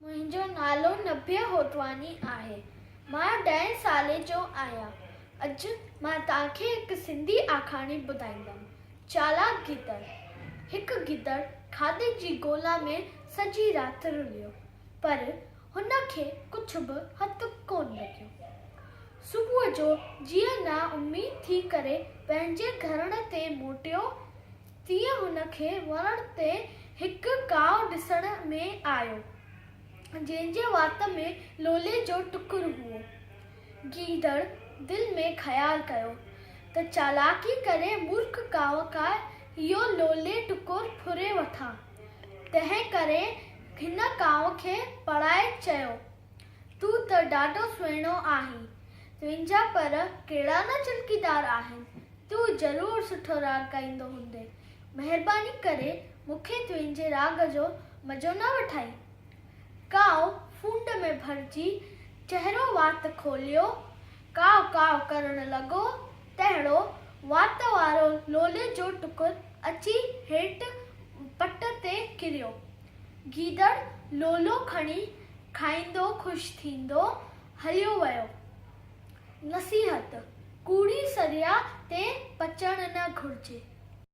منهنجو نالو نڀيه هوتواڻي آهي. مان ڏهين سالي جو آهيان. اڄ مان توهان کي هڪ سنڌي آکاڻي ٻڌائيندم. چالاڪ گدڙ. هڪ گدڙ کاڌي جي ڳولا ۾ سڄي رات رليو، پر هن کي ڪجهه به هٿ ڪونه لڳيو. صبح جو جيئن نا اميد ٿي ڪري پنهنجي گهرڻ تي موٽيو، تيئن هن کي وڻ تي هڪ ڪانء ڏسڻ ۾ آيو، جنهن جي وات ۾ لولي جو ٽڪر هئو. گيدڙ دل ۾ خيال ڪيو ته چالاڪي ڪري مورک ڪانء کان اهو لولي ٽڪر ڦري وٺان. تنهن ڪري هن ڪانء کي پڙهائي چيو، تون ته ڏاڍو سهڻو آهين، تنهنجا پر ڪهڙا نه چلڪيدار آهن، تون ضرور سٺو راڳ ڳائيندو هوندين، مهرباني ڪري مون کي تنهنجي راڳ جو مزو نه وٺائين. ڪانء ڦونڊ ۾ ڀرجي چهرو وات کوليو ڪانء ڪانء ڪرڻ لڳو، تهڙو وات وارو لولي جو ٽڪر اچي هيٺ پٽ تي ڪريو. گيدڙ لولو کڻي کائيندو خوش ٿيندو هليو ويو. نصيحت، ڪوڙي سريا تي پچڻ نه گهرجي.